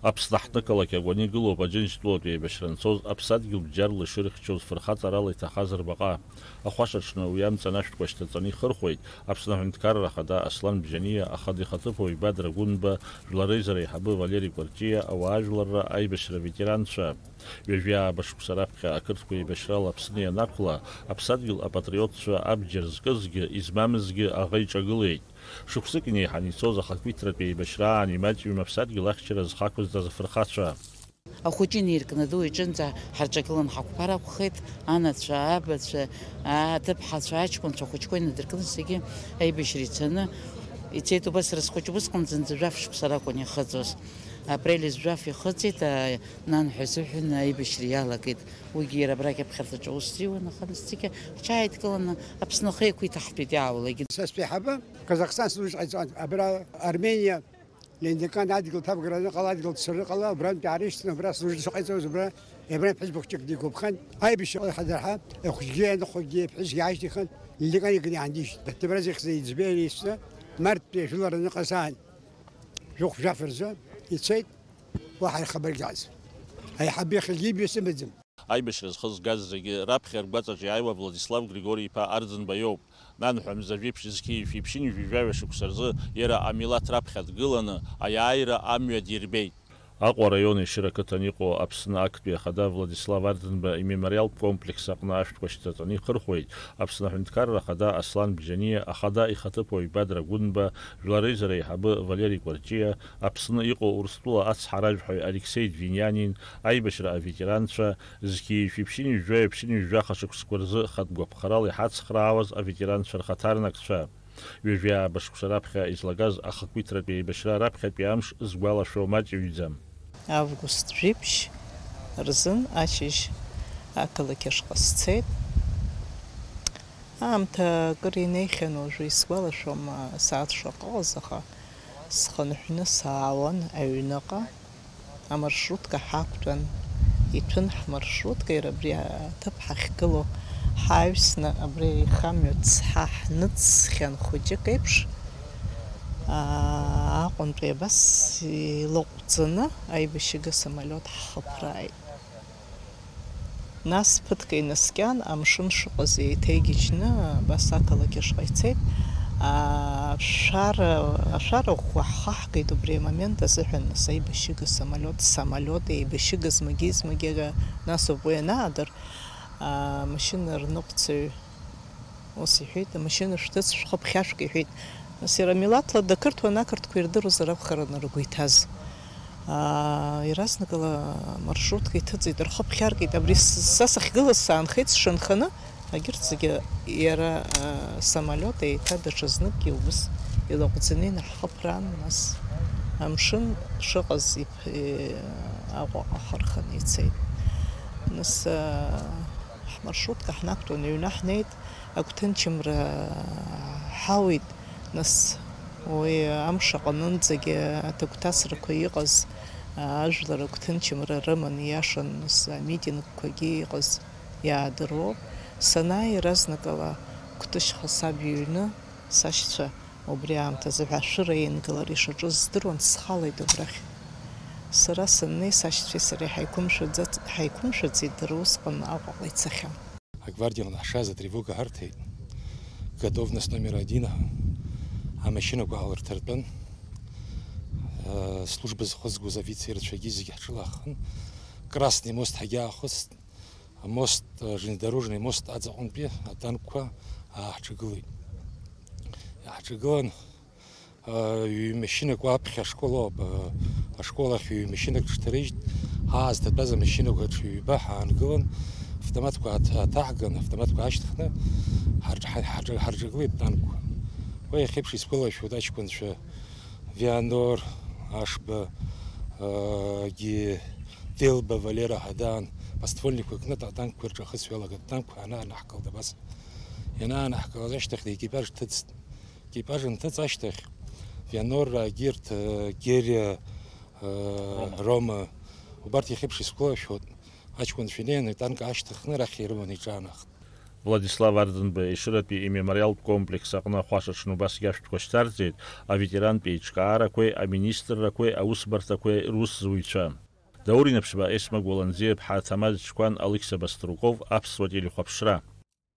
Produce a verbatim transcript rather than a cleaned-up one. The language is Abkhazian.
Аԥсны аҳҭнықалақь акәаны игылоуп Аџьынџьтәылатә еибашьра анцоз аԥсадгьыл бџьарла ишырхьчоз фырхаҵарала иҭахаз рбаҟа. Ахәашаҽны уи амҵан ашәҭқәа шьҭаҵаны ихырхәеит Аԥсны Аҳәынҭқарра Ахада Аслан Бжьаниа, Ахада ихаҭыԥуаҩ Бадра Гәынба, жәлар реизара аиҳабы Валери Кәарҷиа, ауаажәларра аибашьра аветеранцәа. Ҩажәи ааба шықәса раԥхьа ақырҭқәа еибашьрала Аԥсны ианақәла, аԥсадгьыл апатриотцәа абџьар зкызгьы, измамызгьы аӷа иҿагылеит. Шықәсык инеиҳаны ицоз ахақәиҭратә еибашьраан имаҷҩым аԥсадгьыл ахьчара зхақәыз азы фырхацәа. Ахәыҷы инеиркны адау иҿынӡа ҳарҿагылан ҳақәԥар акәхеит, анацәа, абацәа, аҭыԥҳацәа, аҷкәынцәа, ахәыҷқәа инадыркны зегьы аибашьра ицаны ицеит. Убас сара схәыҷы усҟан зынӡа жәаф шықәса ракәын ихыҵуаз. Апрель жәаф ихыҵит, а, нанҳәа изыҳәан аибашьра иалагеит. Уигьы иара абрагь аԥхьарҭаҿы аус зиуан, аха нас зегьы ҳҽааидкыланы Аԥсны ахы еиқәиҭаҳтәит иааулагьы. Са сеиҳабы Казахстан служит ҟаиҵон, абра Армениа Лендекан адгьыл ҭабгара аныҟала, адгьыл ццар аныҟала, убрантәи аарышьҭны, убра служит шыҟаиҵоз, убра Ебран ԥҳәызба хәҷык дигәаԥхан, аибашьра ҟалахьазар ҳәа, ахәыҷгьы, аныхәыҷгьы, иԥҳәысгьы аашьҭихын, Лендекан иганы иаандижьит. Ҭебра зехьза иӡбеи иреи сны, марттәи ажәылара аныҟаз аан, жәохә-жәаф рзы ицеит, уаҳа ихабаргьы ҟаиҵаӡам. Аиҳабы иахьагьы ибҩа сымаӡам. Аибашьра зхызгаз зегьы раԥхьа ргәаҵаҿ иааиуа Владислав Григори-иԥа Арӡынба иоуп. Нанҳәа мза жәиԥшь зқьи жәшәи ԥшьынҩажәи жәаҩа шықәса рзы иара амилаҭ раԥхьа дгыланы аиааира амҩа дирбеит. Аҟәа араион Ешыра ақыҭан иҟоу Аԥсны актәи ахада Владислав Арӡынба имемориалтә комплекс аҟны ашәҭқәа шьҭаҵаны ихырхәеит Аԥсны Аҳәынҭқарра Ахада Аслан Бжьаниа, ахада ихаҭыԥуаҩ Бадра Гәынба, жәлар реизара аиҳабы Валери Кәарҷиа, Аԥсны иҟоу Урыстәыла ацҳаражәҳәаҩ Алексеи Двинианин, аибашьра аветеранцәа, зқьи жәшәи ԥшьынҩажәи жәаҩа ԥшьынҩажәи жәаха шықәсқәа рзы хатә гәаԥхарала иҳацхраауаз аветеранцәа рхаҭарнакцәа. Ҩажәи ааба шықәса раԥхьа излагаз ахақәиҭратәи еибашьра раԥхьатәи амш згәалашәо маҷыҩӡам. Август жәиԥшь рзын ашьыжь ақалақь ашҟа сцеит. Аамҭа акыр инеихьан уажәы, исгәалашәом асааҭ шаҟа ыҟаз, аха схынҳәны саауан аҩныҟа. Амаршрутка ҳақәтәан, иҭәын ҳмаршрутка, иара абри аҭыԥ ҳахьгылоу ҳааҩсны, абри аихамҩа цҳа ҳныҵхьан хәыҷык еиԥш, аа, Аҟәантәи абас илаҟәӡаны аибашьыга самолиот ҳхыԥрааит. Нас ԥыҭк инаскьан, амшын шыҟаз еиҭеигьежьны, абас ақалақь ашҟа ицеит. Ашәара, ашәара ӷәӷәа ҳхаҳгеит убри амомент азыҳәан, нас аибашьыга самолиот, самолиот еибашьыга змагьы-змагьы, нас ауп уи анаадыр, амашьына рныҟәцаҩ ус иҳәеит, амашьына шәҭыҵ, шәхы ԥхьашәк, иҳәеит. Нас иара милаҭла дақырҭуан, ақырҭқәа ирдыруазар акәхарын ргәы иҭаз. Аа, иаразнакала амаршрутка иҭыҵит, рхы ԥхьаркит. Абри с-, са сахьгылаз саанхеит сшанханы, егьырҭ зегьы иара, аа, самолиот еиҭа даҽазныкгьы убыс илаҟәӡаны инаҳхыԥраан, нас амшын шыҟаз иԥ-, е-, Аҟәаҟа ахырханы ицеит. Нас, аа, ҳмаршрутка ҳнақәтәан, аҩны ҳнеит. Агәҭынчымра ҳауит, нас, уи амш аҟынынӡагьы аҭагәҭасрақәа иҟаз, ажәлар агәҭынчымра рыман ииашан, нас, амитингқәагьы иҟаз иаадыруоуп. Санааи, иаразнакала Кәтышьха саб иҩны сашьцәа убри аамҭазы ҳәа ашәыра еингалар ишаҿыз здыруан, схалеит убрахь. Сара саннеи, сашьцәеи сареи ҳаиқәымшәаӡац-, ҳаиқәымшәаӡеит, дара усҟан Аҟәаҟа ицахьан. Агвардиаҟны ҳшааз атревога ҳарҭеит. Готовность номер один ҳәа. Амашьынақәа ҳалырҭартәын. Служба зхызгоз афицерцәагьы зегьы ҳҿылаҳхын. Красный мост ҳагьаахыст. Амост, железнодорожный мост аҵаҟынтәи атанкқәа ааҳҿагылеит. Иааҳҿагылан, Ҩ-машьынак уаԥхьа ашкол ауп, ашкол ахь ҩ-машьынак ҽҭарыжьт, ҳаазҭатәаз амашьынақәа ҽҩба ҳаангылан, автоматқәа аҭ-, аҭаҳган, автоматқәа аашьҭхны, ҳарҿ-, ҳа-, ҳарҿ-, ҳарҿагылеит атанкқәа. Уи иахьеиԥш исгәалашәоит аҷкәынцәа Вианор, Ашба, егьи Делба Валера ҳәа даан, подствольникқәа кны атанкқәа рҿахысуа иалагеит, атанкқәа анаанаҳкылт абас. Ианаанаҳкылаз ашьҭахь аекипаж ҭыҵт. Екипаж анҭыҵ ашьҭахь, Вианорраагьы ирҭ, э, Гериа, э, Рома. Рома, убарҭ иахьеиԥш исгәалашәоит, аҷкәынцәа инеины атанк аашьҭыхны арахь ирыманы иҿаанахт. Владислав Ардынба Ешыратәи имемориалтә комплекс аҟны ахәашаҽны убасгьы ашәҭқәа шьҭарҵеит аветерантә еиҿкаарақәеи аминистррақәеи аусбарҭақәеи русзуҩцәа. Даур Инаԥшьба, Есма Гәаланӡиаԥҳа, Ҭамаз Чқәан, Алықьса Баструков, Аԥсуа телехәаԥшра.